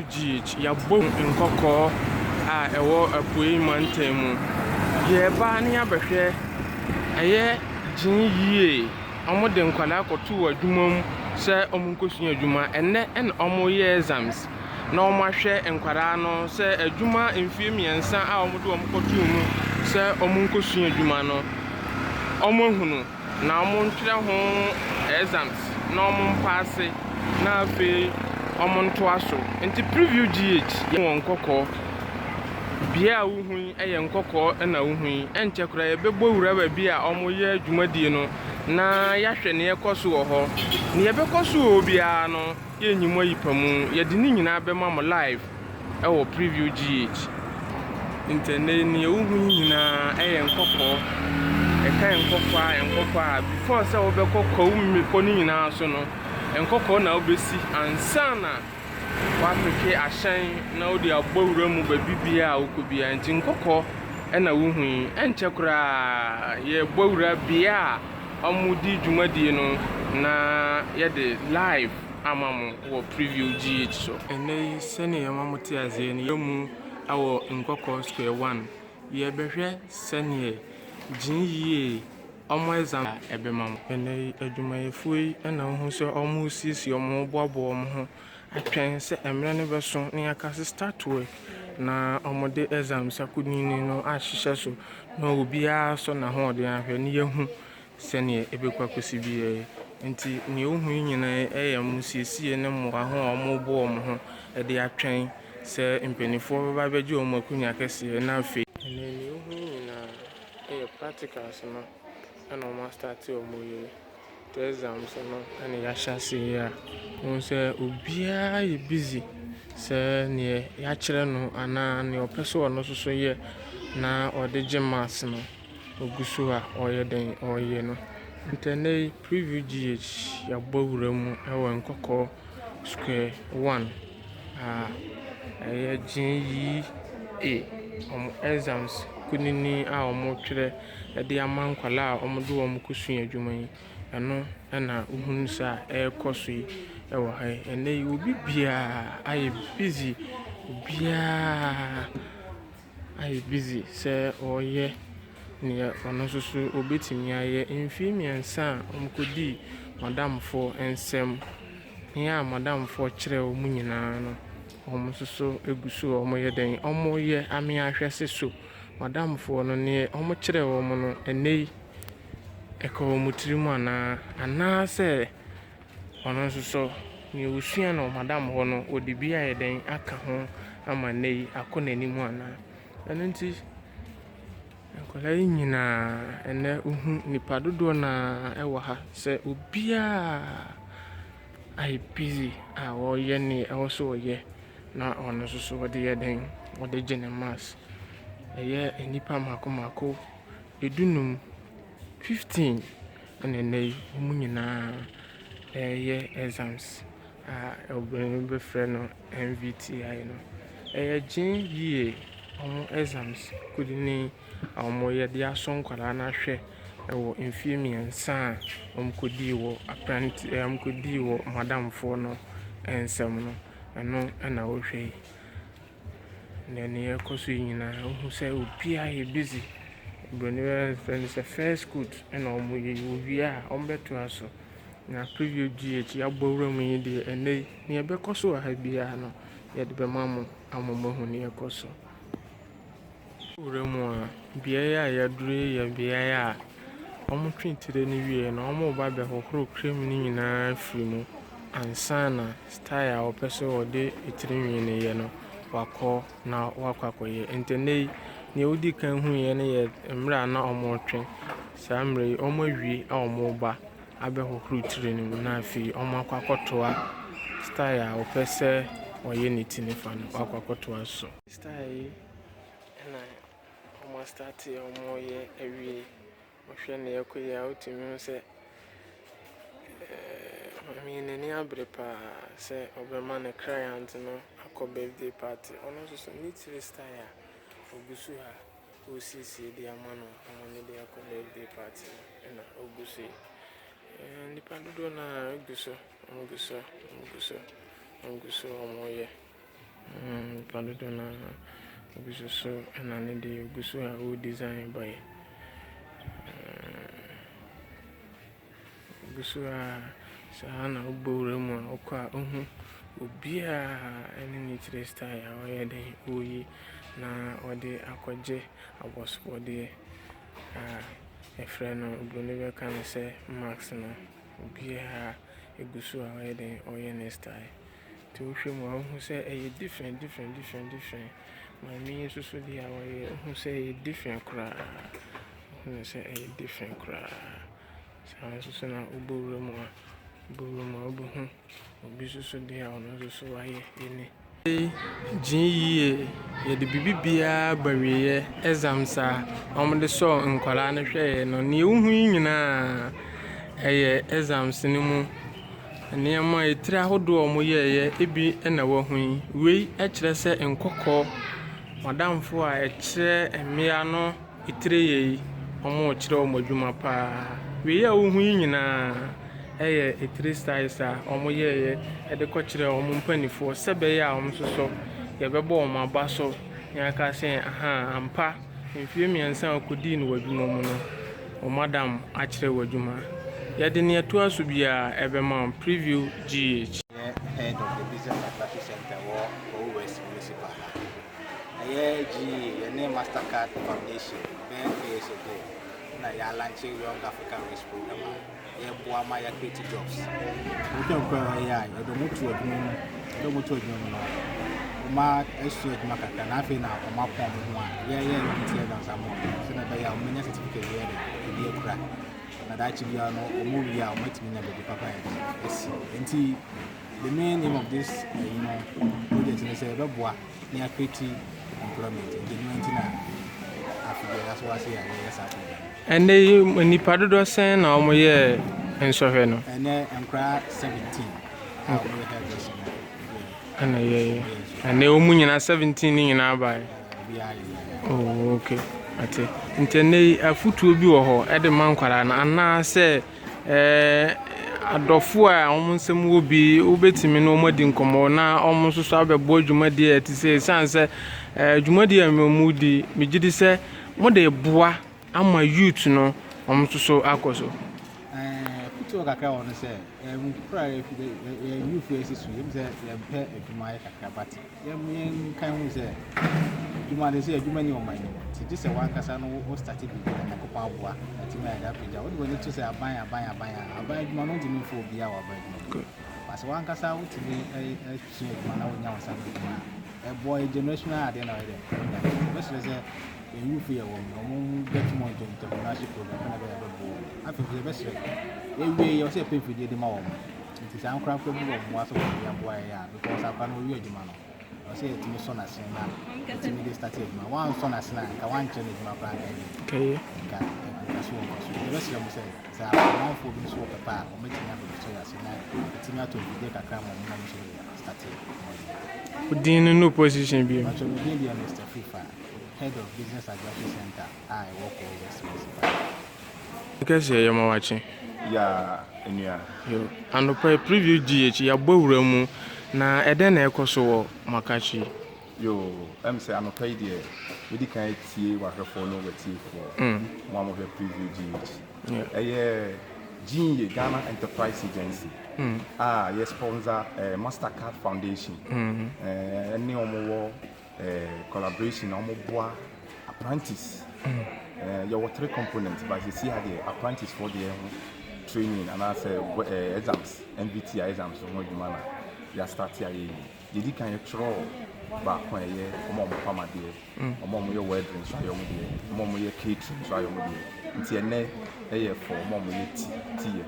UGH, Yɛabom Nkɔkɔɔ a ɛwɔ Apuei Mantam mu. Yɛreba na yɛabɛhwɛ, ɛyɛ gyen yie. Wɔde nkwadaa kɔtoo adwuma mu sɛ wɔnkɔsua adwuma. Ɛnnɛ na wɔreyɛ exams na wɔahwɛ nkwadaa no sɛ adwuma mfeɛ mmiɛnsa a wɔde wɔn kɔtoo mu sɛ wɔnkɔsua adwuma no, wɔahunu. Na wɔntwerɛ ho exams na wɔmpaase na afei wɔntoa so. Nti preview GH yɛ wɔ Nkɔkɔɔ. Bea a wohu yi yɛ Nkɔkɔɔ na wohu yi. Ɛnkyɛ koraa yɛbɛbɔ wura baabi a wɔyɛ dwumadie no na yɛahwɛ nea ɛkɔ so wɔ hɔ. Nea ɛbɛkɔ so wɔ hɔ biara no, yɛnyi mo ayi pa mu. Yɛde ne nyinaa bɛma mo live. wɔ Preview GH. Nti ɛnnɛ yi nea wohu yi nyinaa yɛ nkɔkɔɔ. Ɛka nkɔkɔɔ a nkɔkɔɔ a before sɛ wobɛkɔ kwawu mmepɔ no nyinaa so no, nkɔkɔɔ na wobɛsi ansa na woapeke ahyɛn na wode abɔ wura mu baabi biara a wokɔ biara. Nti nkɔkɔɔ na wohu yi. Ɛnkyɛ koraa yɛrebɔ wura bea a wɔdi dwumadie no na yɛde live ama mo wɔ Preview GH so. Ɛnnɛ yi, sɛdeɛ yɛma mo te aseɛ no, yɛwɔ mu wɔ Nkɔkɔɔ Square One. Yɛrebɛhwɛ sɛdeɛ Gyen Yie wɔn exam a ɛbɛma mo. Ɛnnɛ yi, adwumayɛfoɔ yi na wohu sɛ wɔresiesie wɔn ho, boaboa wɔn ho atwɛn sɛ mmerɛ no bɛso na yɛaka sɛ start work na wɔde exams akunini no ahyehyɛ so na obiara asɔ n'ahoɔden ahwɛ na yɛahu sɛdeɛ ɛbɛkɔ akɔsi biara. Nti deɛ wohu yi nyinaa yɛ amusiesie ne mmoa ho a wɔrebɔ wɔn ho de atwɛn sɛ mpanimfoɔ bɛba abɛgye wɔn akonnwa kɛseɛ na afei. Ɛnnɛ deɛ wohu yi nyinaa yɛ practicals no na wɔastarte a wɔreyɛ yi. Nti exams no na yɛahyɛ aseɛ yi a, wohu sɛ obiara yɛ busy sɛ deɛ yɛakyerɛ no anaa deɛ ɔpɛ sɛ ɔno nso so yɛ na ɔde gye marks no. Ogu so a ɔreyɛ dɛn? Ɔreyɛ no. Ntsi ndɛ yi Preview GH yɛabɔ wura mu wɔ Nkɔkɔɔ Square One a ɛyɛ GEA wɔn exams kunini a wɔretwerɛ de ama nkwadaa a wɔde wɔn rekɔsua adwuma yi. Ɛno na wohunu sɛ a ɛrekɔ so yi wɔ ha yi. Ɛnnɛ yi obi biara ayɛ busy, obiara. ayɛ busy sɛ ɔreyɛ nea ɔno nso so ɔbɛtumi ayɛ. Mfeɛ mmiɛnsa a wɔkɔdii madamfoɔ nsam, nea madamfoɔ kyerɛɛ wɔn nyinaa no, wɔn nso so gu so a wɔreyɛ dɛn? Wɔreyɛ ame ahwɛ se so madamfoɔ no neɛ wɔkyerɛɛ wɔn no, ɛnnɛ yi ɛka wɔn tirim anaa? Anaasɛ Ɔno nso so, nea osua no madam hɔ no, ɔde bi ayɛ dɛn aka ho ama nnɛ yi akɔ n'anim anaa? Ɛno nti, nkwadaa yi nyinaa, ɛnnɛ wohu nnipa dodoɔ no ara wɔ ha sɛ obiara ayɛ busy a ɔreyɛ nea ɛwɔ sɛ ɔyɛ na ɔno nso so ɔde yɛ dɛn, ɔde gye ne marks. Ɛyɛ nnipa mmaako mmaako dunum, 15. Ɛna nnɛ yi wɔn nyinaa reyɛ exams a oburoni bɛfrɛ no MVTI no. Ɛyɛ gyen yie, wɔn exams kunini a wɔreyɛ de asɔ nkwadaa no ahwɛ wɔ mfeɛ mmiɛnsa a wɔkɔdii wɔ aprɛnte wɔkɔdii wɔ madamfoɔ no nsam no, ɛno na wohwɛ yi. Na nea ɛrekɔ so yi nyinaa, wohu sɛ obiara yɛ busy. Buroni bɛfrɛ no sɛ first coat na wɔreyɛ yi. Wɔwie a, wɔbɛtoa so. Na preview GH yɛabɔ wura mu yi deɛ, ɛnnɛ yi, nea ɛbɛkɔ so wɔ ha biara no, yɛde bɛma mo ama moahu nea ɛrekɔ so. Wura mu a, beaeɛ a yɛaduru yi yɛ beaeɛ a wɔtwe tire no wie no, wɔreba abɛhohoro cream no nyinaa afiri mu ansa na style a wɔpɛ sɛ wɔde tirinwi no yɛ no, wakɔ na wakɔ akɔyɛ. Nti nnɛ yi, nea wodi kan huiɛ no yɛ mmerɛ a na wɔretwe. Saa mmerɛ yi, wɔawie a wɔreba abɛhohoro tiri no mu na afei wɔakɔ akɔtoa style a wɔpɛ sɛ wɔyɛ ne ti no fa no, wɔakɔ akɔtoa so. Style yi na wɔastarte a wɔreyɛ awie. Wohwɛ nea ɛrekɔ yi a, wotumi hu sɛ maame yi n'ani abere pa ara sɛ ɔbɛma ne client no akɔ birthday party. Ɔno nso so ne tiri style a ɔgu so a ɔresiesie de ama no ama no de akɔ birthday party no na ɔgu so yi. Nnipa dodoɔ no ara gu so, wɔgu so, wɔgu so, wɔgu so a wɔreyɛ. Nnipa dodoɔ no ara. Obi nso so na ne deɛ ɔgu so a ɔredesign baeɛ. Ɔgu so a saa na wobɔ wura mu a wokɔ a wohu obiara ne ne tiri style a ɔreyɛ dɛn ɔreyi na ɔde akɔgye abɔsobɔdeɛ a yɛfrɛ no oburoni bɛka no sɛ mask no. Obiara gu so a ɔreyɛ dɛn ɔreyɛ ne style. Nti wohwɛ mu a wohu sɛ ɛyɛ different different different different. Maame yi nso so deɛ a ɔyɛ wohu sɛ ɛyɛ different koraa. Wohu sɛ ɛyɛ different koraa. Saa nso so na wobɔ wura mu a wobɔ wura mu a wobɛhu obi nso so deɛ a ɔno nso so wayɛ ne. Gye yie yɛde biribi biara ba wieɛ exams a wɔde sɔɔ nkwadaa no hwɛeɛ no nea wohu yi nyinaa ɛyɛ exams no mu nneɛma etire ahodoɔ a wɔyɛeɛ ebi na wɔahu yi. Wei kyerɛ sɛ nkɔkɔɔ madamfo a ɛkyerɛ mmea no etire yɛ yi wɔrekyerɛ wɔn adwuma paa. Wei a wohu yi nyinaa ɛyɛ etire styles a wɔyɛeɛ de kɔkyerɛ wɔn mpanimfoɔ sɛ ɛbɛyɛ a wɔn nso so yɛbɛbɔ wɔn aba so na yɛaka sɛ ahaa ampa mfeɛ 3 a wɔkɔdii no wɔ adwuma mu no wɔn madam akyerɛ wɔ adwuma. Yɛde nea ɛtoa so biara ɛbɛma wo Preview GH. Yɛ head of the Business Advisory Center wɔ Kwahu West Municipal ha. Ɛyɛ GEA yɛne Mastercard Foundation bɛyɛ 3 years ago na yɛalaunch Young African Race Program a yɛboa ma yɛcreate jobs. Wohwɛ nkɔ a ɛyɛ a yɛde ɔmo to adwuma mu, yɛde ɔmo to adwuma mu no, ɔma asua adwuma kakra na afei na ɔmo apɔn ɔmo ho a yɛyɛ NPT exams ama ɔmo sɛnea ɛbɛyɛ a ɔmo bɛnya certificate yɛ de ebi akura na daakye biara no ɔmo wie a ɔmo atumi nya baabi papa yɛ de asi. Nti the main aim of this project no sɛ ɛbɛboa na yɛacreate employment, nti ɛno nti na afei deɛ yɛaso ase a yɛyɛ saa program. Ɛnɛ yi nnipa dodoɔ sɛn na wɔyɛɛ nsɔhwɛ no? Ɛnɛ nkora 17 a wɔyɛ hairdressing no. Ɛna yɛyɛ ɛnɛ wɔn nyinaa 17 ne nyinaa baeɛ? Obiara yɛ. Oh, okay. Ate. Nti ɛnɛ yi afotuo bi wɔ hɔ ɛde ma nkwadaa no anaasɛ adɔfo a wɔn nsɛm wɔ bi wobɛtumi ne wɔn adi nkɔmmɔ na wɔn nso so abɛbɔ dwumadie a ɛte sɛ ɛsiane sɛ dwumadie a wɔn di, megye di sɛ wɔde boa ama youth no wɔn nso so akɔ so. Afotuo kakra wɔ no sɛ nkora yɛn youth yɛ si so yɛm sɛ yɛmpɛ adwuma yɛ kakra, but yɛn yɛnka ho sɛ adwuma de sɛ adwuma ni ɔman no nti gye sɛ wankasa no wo start biribi na Nyankopɔn aboa atumi ayɛ de apagya wode w'ani to sɛ aban aban aban a aban adwuma no ntumi mfa obiara wɔ aban adwuma mu ba sɛ wankasa wotumi asua adwuma na wonya wo nsa no adwuma a ɛboa yɛ generational adeɛ na ɔyɛ dɛ wonya. Yɛbɛsrɛ sɛ yɛn youth yɛ wɔ no ɔmo get more into entrepreneurship program ɛna ɛbɛyɛ bɛboa wɔn. Afei nso yɛbɛsrɛ yɛwie yɛ ɔsɛ yɛpɛ mfidie de ma wɔn, nti saa nkorakora bi wɔ mmoa so wɔde aboa yɛ a because akora no wɔwie adwuma no ɔsɛ yɛtumi sɔ n'asene na yɛtumi de start adwuma. Wansɔ n'asene a nka wankyerɛ no adwuma koraa nka ɛyɛ nka nka so wɔ nkɔ so. Yɛbɛsrɛ mo sɛ amanfoɔ bi nso wɔ pɛpɛ a wɔbɛtumi abɛsɔ yɛ ase na yɛtumi atɔ mfidie kakra ma ɔmo na ɔmo nso de start wɔn. Din no no position bi. Ɔkyerɛ me din deɛ Mr. Fifa, head of Business Advisory Center a ɛwɔ Kwahu West Municipal. Kɛseɛ yɛ ma wakye. Ya nua. Yo. Anɔpa yi Preview GH yɛabɔ wura mu na ɛdɛn na ɛkɔ so wɔ Makakyi? Yo, sɛ anɔpa yi deɛ medi kan tie wahwɛfoɔ ne watiefoɔ mo a mohwɛ Preview GH. Ɛyɛ GEA, Ghana Enterprise Agency, a yɛ sponsor Mastercard Foundation ɛne ɔmo wɔ collaboration na ɔmo boa apprentice. Yɛwɔ three components, but sisi adeɛ apprentice foɔ deɛ ho training anaasɛ exams, NVT exams ho adwuma na yɛastart ayɛ yi. Yɛdi kan yɛtwerɛ baako a ɛyɛ ɔmo a ɔmo pam adeɛ, ɔmo a ɔmo yɛ welding nso ayɛ ɔmo deɛ, ɔmo a ɔmo yɛ catering nso ayɛ ɔmo deɛ, nti ɛnɛ ɛyɛ for ɔmo a ɔmo yɛ ti ti yɛ.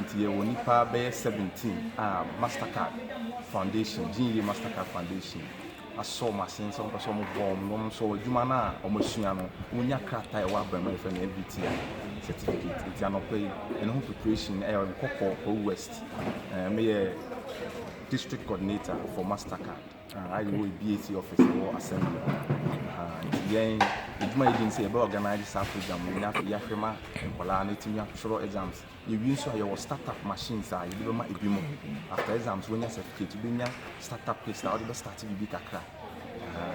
Nti yɛwɔ nipa bɛyɛ 17 a Mastercard Foundation, GEA Mastercard Foundation asɔ ɔmo ase sɛ ɔmo pɛ sɛ ɔmo bɔ ɔmo na ɔmo nso adwuma no a ɔmo asua no wɔnya krataa a ɛwɔ aban mu a yɛfrɛ no NVT certificate. Nti anɔpa yi ɛno ho preparation ɛyɛ Nkɔkɔ, Kwahu West. Meyɛ District Coordinator for Mastercard a yɛwɔ BAC office ɛwɔ Assembly. Nti yɛn adwuma yɛ di sɛ yɛbɛ organize saa program no na afei yɛahwɛ ma nkwadaa no atumi atwerɛ exams. Yɛwie nso a, yɛwɔ startup machines a yɛde bɛma ebi mu. After exams, wonya certificate, wobɛnya startup list a wode bɛ start biribi kakra.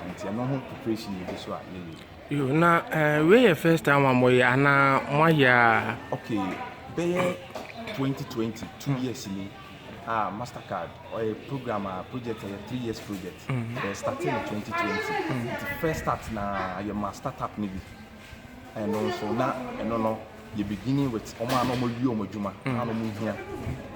Nti ɛno ho preparation yɛgu so a yɛyɛ. Yo, na wei yɛ first time a moyɛ anaa moayɛ a? Okay, bɛyɛ 2020, 2 years ni a Mastercard ɔyɛ program a project ɛyɛ 3 years project. Yɛ starting in 2020, nti first start na yɛ ma startup no bi. Ɛno nso na ɛno no yɛ beginning with ɔmo a na ɔmo awie ɔmo adwuma a na ɔmo hia,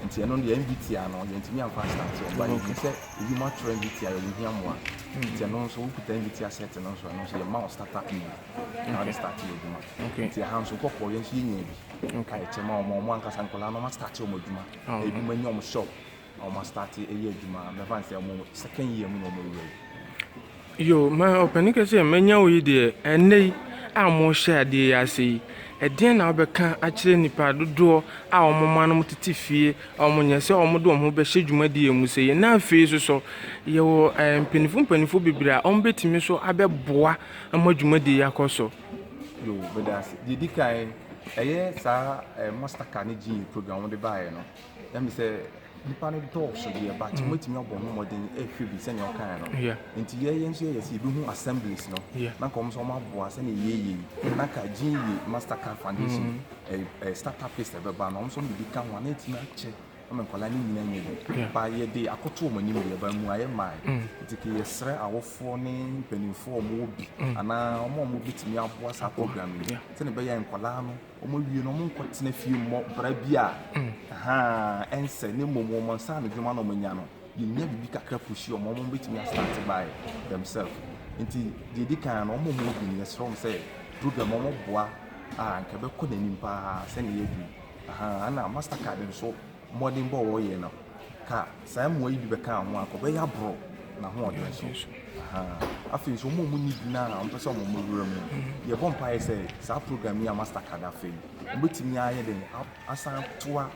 nti ɛno deɛ NVT a no yɛntumi amfa start ɔba. Yɛhu sɛ ebi mo atwerɛ NVT a yɛwɔ hia mmoa, nti ɛno nso wokuta NVT asset no nso, ɛno nso yɛma wo startup no bi na wɔde start yɛ adwuma. Nti ɛha nso kɔkɔɔ yɛn nso yɛnya bi a yɛkyɛ ma ɔmo ankasa nkɔlaa na ɔmo start ɔmo adwuma. Ebi mo anya ɔmo shop a ɔmo start ɛyɛ adwuma. Mɛfa n sɛ ɔmo second year mu na ɔmo awura yi. Yo, ma ɔpanin kɛseɛ manya wo yi deɛ, ɛnnɛ yi a mohyɛ adeɛ yi ase yi, ɛdeɛn na wobɛka akyerɛ nipa dodoɔ a wɔn mma no tete fie a wɔnyɛ sɛ wɔde wɔn ho bɛhyɛ dwumadie mu sɛ yi? Na afei nso so yɛwɔ mpanimfoɔ mpanimfoɔ bebree a wɔbɛtumi so abɛboa ama dwumadie yi akɔ so. Yo, bɛda ase. Deɛ di kan, ɛyɛ saa Mastercard ne GE program wɔde baeɛ no, ɛmi sɛ nipa no dɔɔso deɛ, but wɔatumi abɔ ho mmɔden ɛhwɛ bi sɛnea ɔkaeɛ no. Nti yɛyɛ nso yɛyɛ sɛ yɛbɛhu assemblies no na nka wɔn nso wɔn aboa sɛnea yɛyɛ yi na nka GE Mastercard Foundation startup list ɛbɛba no, wɔn nso de bi ka ho a na ɛtumi akyɛ ama nkwadaa no nyinaa nya bi. Ba yɛde akoto wɔn anim deɛ, ba mu ayɛ maa, nti ka yɛsrɛ awofoɔ ne mpanimfoɔ a wɔwɔ bi anaa wɔn a wɔbɛtumi aboa saa program yi sɛnea ɛbɛyɛ nkwadaa no wɔn awie no, wɔn nkɔtena fie mmɔ bra bi a ahaa ɛnsɛ ne mmom wɔn nsa ano dwuma na wɔn anya no, yɛnya biribi kakra push wɔn, wɔn bɛtumi astart by themselves. Nti deɛ di kan no, wɔn a wɔwɔ bi no, yɛsrɛ wɔn sɛ program wɔn boa a nka bɛkɔ n'anim paa sɛnea yɛadu ahaa. Ɛna Mastercard nso mmɔden bɔ wɔreyɛ no, ka saa mmoa yi bi bɛka ho a kɔbɛyɛ aboro n'ahoɔden so. Ahaa. Afei nso wɔn a wɔnni bi na a wɔpɛ sɛ wɔn wura mu, yɛbɔ mpaeɛ sɛ saa program yi a Mastercard afei wɔbɛtumi ayɛ den asan toa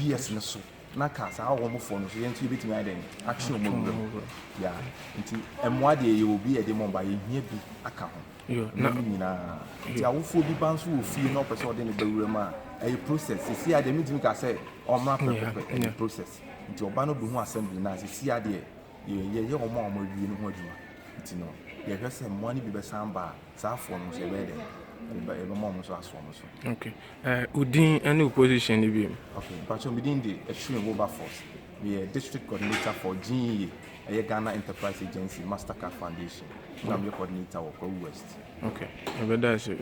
years no so na ka saa wɔn foɔ no so, yɛn nso yɛbɛtumi ayɛ den atwe wɔn wura mu ya. Nti mmoa deɛ, yɛwɔ bi yɛde mɔ ba, yɛhia bi aka ho. Yo, na na nyinaa nti awofoɔ bi ba nso wɔ fie na ɔpɛ sɛ ɔde ne ba wura mu a, ɛyɛ process. Sisi adeɛ mentumi ka sɛ ɔmmra pɛpɛpɛ, ɛyɛ process. Nti ɔba no bɛhu assembly na sisi adeɛ yɛyɛ wɔn a wɔn awie no ho adwuma, nti no yɛhwɛ sɛ mmoa no bi bɛsan ba a, saa afoɔ no nso yɛbɛyɛ dɛn, yɛbɛma wɔn nso aso wɔn so. Okay, wo din ne wo position no bi mu? Okay, mpakyɛ, me din de Ɛhwere Wilberforce. Meyɛ district coordinator for GEA, ɛyɛ Ghana Enterprise Agency, Mastercard Foundation, na meyɛ coordinator wɔ Kwahu West. Okay, ɛbɛda ase.